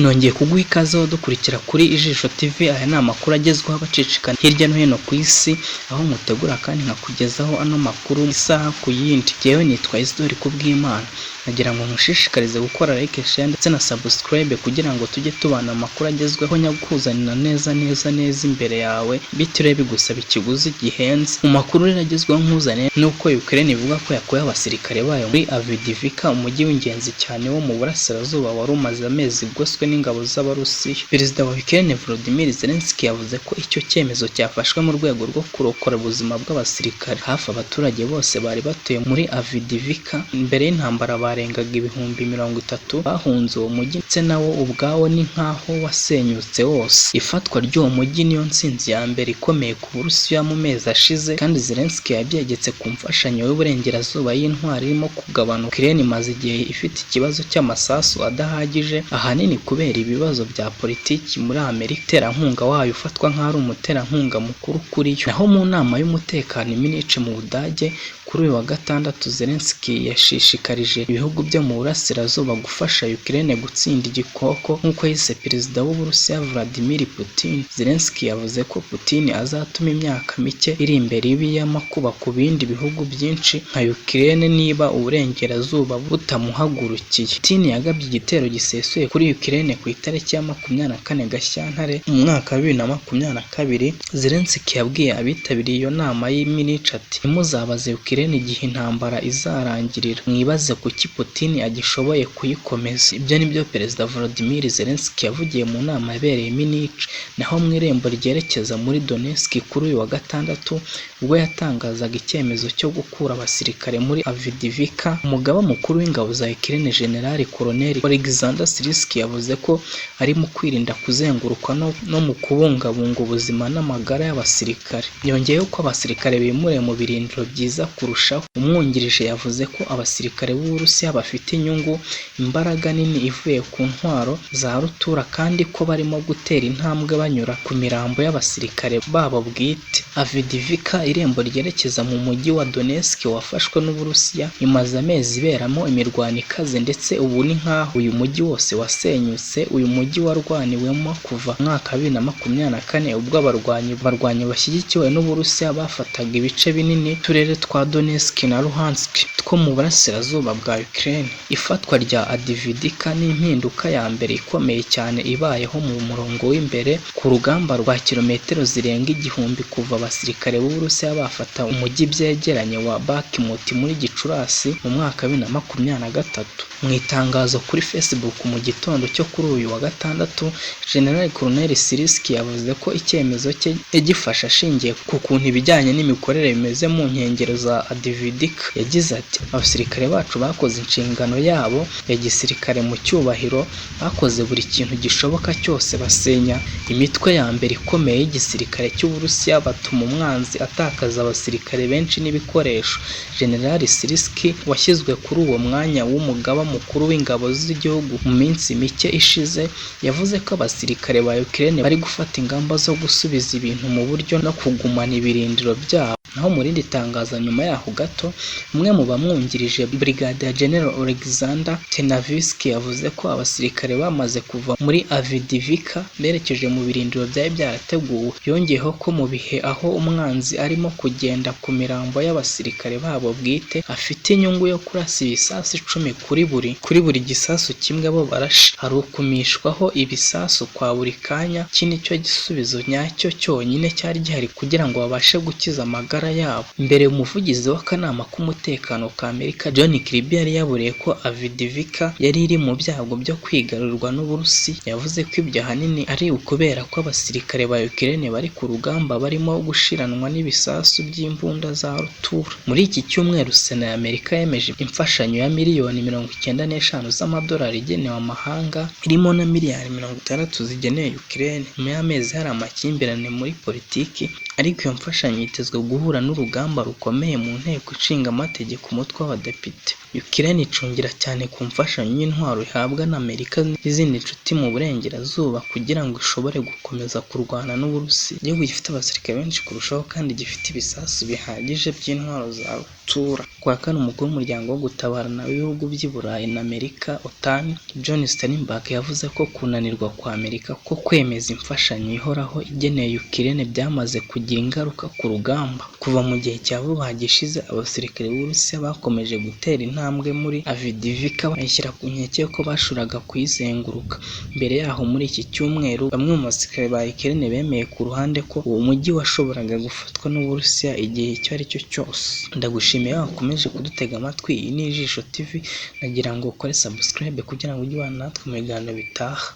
Nongeye kuguha ikaze wo dukurikira kuri Ijisho TV. Aya ni amakuru agezweho abacicikana hirya no hino ku isi, aho mutegura kandi nkakugezaho ano makuru isaha ku yindi. Jyewe nitwa Isidore Kubwimana, nagira ngo nkushishikarize gukora like, share ndetse na subscribe kugira ngo tujye tubana amakuru agezweho nyakuzanira neza neza neza imbere yawe, bitiriwe bigusaba ikiguzi gihenze. Mu makuru rero agezweho nkuzaniye ni uko Ukraine ivuga ko yakuye abasirikare bayo muri Avdiivka, umujyi w'ingenzi cyane wo mu burasirazuba wari umaze amezi ugoswe n'ingabo z'Abarusiya. Perezida wa Ukraine Volodymyr Zelensky yavuze ko icyo cyemezo cyafashwe mu rwego rwo kurokora ubuzima bw'abasirikare. Hafi abaturage bose bari batuye muri Avdiivka mbere y'intambara barengaga 30,000 bahunze uwo mujyi, ndetse nawo ubwawo ni nk'aho wasenyutse wose. Ifatwa ry'uwo mujyi niyo ntsinzi ya mbere ikomeye ku Burusiya mu mezi ashize, kandi Zelensky yabyegetse ku mfashanyo y'uburengerazuba y'intwaro irimo kugabanuka. Ukraine imaze igihe ifite ikibazo cy'amasasu adahagije, ahanini kubera ibibazo bya politiki muri Amerika, umuterankunga wayo ufatwa nk'aho ari umuterankunga mukuru kuri yo. Naho mu nama y'umutekano i Munich mu Budage kuri uyu wa Gatandatu, Zelensky yashishikarije ibihugu byo mu burasirazuba gufasha Ukraine gutsinda igikoko nk'uko yise perezida w'Uburusiya Vladimir Putin. Zelensky yavuze ko Putin azatuma imyaka mike iri imbere iba iy'amakuba ku bindi bihugu byinshi nka Ukraine niba uburengerazuba butamuhagurukiye. Putin yagabye igitero gisesuye kuri Ukraine ku itariki ya 24 Gashyantare mu mwaka wa 2022. Zelensky yabwiye abitabiriye iyo nama y'i Munich ati: "Ntimuzabaze Ukraine igihe intambara izarangirira, mwibaze kuki Putin agishoboye kuyikomeza." Ibyo nibyo Perezida Volodymyr Zelensky yavugiye mu nama yabereye i Munich. Naho mu irembo ryerekeza muri Donetsk kuri uyu wa Gatandatu, ubwo yatangazaga icyemezo cyo gukura abasirikare muri Avdiivka, umugaba mukuru w'ingabo za Ukraine General Colonel Alexander Syrskyi yavuze ko ari mu kwirinda kuzengurukwa no mu kubungabunga ubuzima n'amagara y'abasirikare. Yongeyeho ko abasirikare bimuriwe mu birindiro byiza kurushaho. Umwungirije yavuze ko abasirikare b'Uburusiya bafite inyungu, imbaraga nini ivuye ku ntwaro za rutura, kandi ko barimo gutera intambwe banyura ku mirambo y'abasirikare babo bwite. Avdiivka, irembo ryerekeza mu mujyi wa Donetsk wafashwe n'Uburusiya, imaze amezi iberamo imirwano ikaze, ndetse ubu ni nk'aho uyu mujyi wose wasenyutse. Uyu mujyi warwaniwemo kuva mu mwaka wa 2024, ubwo abarwanyi bashyigikiwe n'Uburusiya bafataga ibice binini turere twa Donetsk na Luhansk two mu burasirazuba bwa Ukraine. Ifatwa rya Avdiivka ni impinduka ya mbere ikomeye cyane ibayeho mu murongo w'imbere ku rugamba rwa kilometero zirenga 1000 kuva abasirikare b'Uburusiya bafata umujyi byegeranye wa Bakhmut muri Gicurasi mu mwaka wa 2023. Mu itangazo kuri Facebook mu gitondo cyo kuri uyu wa Gatandatu, General Colonel Syrskyi yavuze ko icyemezo cye yagifashe ashingiye ku kuntu ibijyanye n'imikorere bimeze mu nkengero za Avdiivka. Yagize ati: "Abasirikare bacu bakoze inshingano yabo ya gisirikare mu cyubahiro, bakoze buri kintu gishoboka cyose, basenya imitwe ya mbere ikomeye y'igisirikare cy'Uburusiya, batuma umwanzi atakaza abasirikare benshi n'ibikoresho." General Syrskyi washyizwe kuri uwo mwanya w'umugaba mukuru w'ingabo z'igihugu mu minsi mike ishize, yavuze ko abasirikare ba Ukraine bari gufata ingamba zo gusubiza ibintu mu buryo no kugumana ibirindiro byabo. Naho mu rindi tangazo nyuma yaho gato, umwe mu bamwungirije, Brigadier General Alexander Tenavisky, yavuze ko abasirikare bamaze kuva muri Avdiivka berekeje mu birindiro byari byarateguwe. Yongeyeho ko mu bihe aho umwanzi arimo kugenda ku mirambo y'abasirikare babo bwite, afite inyungu yo kurasa ibisasu 10 kuri buri gisasu kimwe bo barashe. Hari ukumishwaho ibisasu kwa buri kanya, iki nicyo gisubizo nyacyo cyonyine cyari gihari kugira ngo babashe gukiza amagara yabo. Mbere umuvugizi w'akanama k'umutekano ka Amerika John Kirby yari yaburiye ko Avdiivka yari iri mu byago byo kwigarurwa n'Uburusiya. Yavuze ko ibyo ahanini ari ukubera ko abasirikare ba Ukraine bari ku rugamba barimo gushiranwa n'ibisasu by'imbunda za rutura. Muri iki cyumweru Sena ya Amerika yemeje imfashanyo ya miliyoni 95 z'amadolari igenewe amahanga, irimo na miliyari 60 zigenewe Ukraine. Nyuma y'amezi hari amakimbirane muri politiki, ariko iyo mfashanyo yitezwe guhura n'urugamba rukomeye mu nteko ishinga amategeko umutwe w'abadepite. Ukraine icungira cyane ku mfashanyo y'intwaro ihabwa na Amerika n'izindi nshuti mu burengerazuba kugira ngo ishobore gukomeza kurwana n'Uburusiya, igihugu gifite abasirikare benshi kurushaho kandi gifite ibisasu bihagije by'intwaro za rutura. Kuwa kane, umukuru w'umuryango wo gutabarana w'ibihugu by'i Burayi na Amerika OTAN, John Stoltenberg, yavuze ko kunanirwa kwa Amerika ko kwemeza imfashanyo ihoraho igenewe Ukraine byamaze kugira ingaruka ku rugamba. Kuva mu gihe cya vuba gishize, abasirikare b'Uburusiya bakomeje gutera intambwe muri Avdiivka bayishyira ku nkeke y'uko bashoboraga kuyizenguruka. Mbere yaho muri iki cyumweru, bamwe mu basirikare ba Ukraine bemeye ku ruhande ko uwo mujyi washoboraga gufatwa n'Uburusiya igihe icyo ari cyo cyose. Ndagushimiye wakomeje kudutega amatwi, iyi ni Ijisho TV, nagira ngo ukore subscribe kugira ngo ujye ubana natwe mu biganiro bitaha.